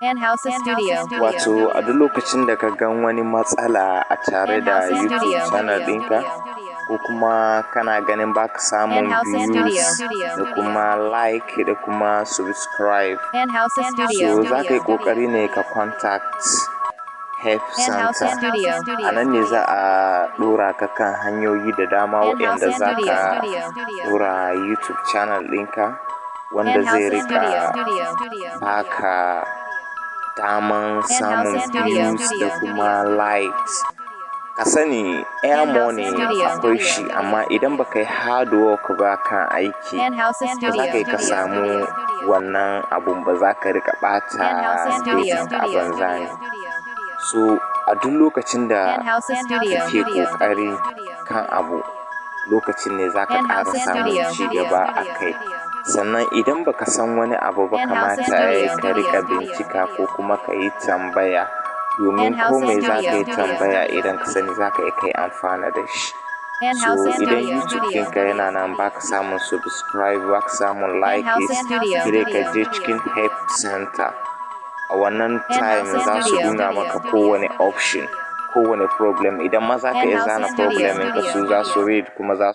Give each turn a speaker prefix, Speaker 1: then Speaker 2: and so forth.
Speaker 1: And Hausa Studio.
Speaker 2: Wato a duk lokacin da ka gan wani matsala a tare
Speaker 1: And
Speaker 2: da
Speaker 1: Hausa
Speaker 2: YouTube
Speaker 1: Studio.
Speaker 2: channel ɗinka, ko kuma kana ganin baka samun
Speaker 1: And Hausa
Speaker 2: views
Speaker 1: Studio.
Speaker 2: da kuma like da kuma subscribe,
Speaker 1: And Hausa Studio.
Speaker 2: so za ka yi ƙoƙari ne ka contact help
Speaker 1: And Hausa
Speaker 2: center.
Speaker 1: Studio.
Speaker 2: A nan ne za a ɗora ka kan hanyoyi da dama
Speaker 1: And
Speaker 2: waɗanda
Speaker 1: Hausa
Speaker 2: za ka
Speaker 1: Studio.
Speaker 2: ɗora YouTube channel ɗinka wanda
Speaker 1: And
Speaker 2: zai
Speaker 1: Hausa
Speaker 2: riƙa
Speaker 1: Studio.
Speaker 2: baka daman
Speaker 1: And
Speaker 2: samun
Speaker 1: Hausa Studio.
Speaker 2: views da kuma likes. Ka sani air
Speaker 1: And Hausa
Speaker 2: money
Speaker 1: Studio.
Speaker 2: akwai shi, amma idan baka yi hard work ba kan aiki,
Speaker 1: And Hausa
Speaker 2: ba za ka yi ka
Speaker 1: Studio.
Speaker 2: samu wannan abun ba, za ka riƙa ɓata
Speaker 1: And Hausa Studio.
Speaker 2: datan a banza ne. So a duk lokacin da
Speaker 1: And Hausa Studio.
Speaker 2: kake ƙoƙari kan abu, lokacin ne za ka
Speaker 1: And
Speaker 2: ƙara
Speaker 1: Hausa
Speaker 2: samun
Speaker 1: Studio.
Speaker 2: ci gaba a kai. Sannan idan baka san wani abu ba,
Speaker 1: And Hausa
Speaker 2: kamata ya yi
Speaker 1: Studio.
Speaker 2: ka riƙa bincika ko kuma ka yi tambaya, domin
Speaker 1: And Hausa
Speaker 2: ko mai za ka yi
Speaker 1: Studio.
Speaker 2: tambaya, idan ka sani za ka iya kai amfana da shi.
Speaker 1: And
Speaker 2: So
Speaker 1: Hausa
Speaker 2: idan
Speaker 1: Studio.
Speaker 2: YouTube ɗinka yana nan baka samun subscribe, baka samun
Speaker 1: And
Speaker 2: likes,
Speaker 1: Hausa Studio.
Speaker 2: sai dai ka je cikin help center. A wannan
Speaker 1: And
Speaker 2: time
Speaker 1: Hausa
Speaker 2: za su
Speaker 1: Studio.
Speaker 2: nuna maka kowane option, kowane problem. Idan ma za ka
Speaker 1: And
Speaker 2: iya
Speaker 1: Hausa
Speaker 2: zana
Speaker 1: Studio.
Speaker 2: problem ɗinka, su za su read kuma za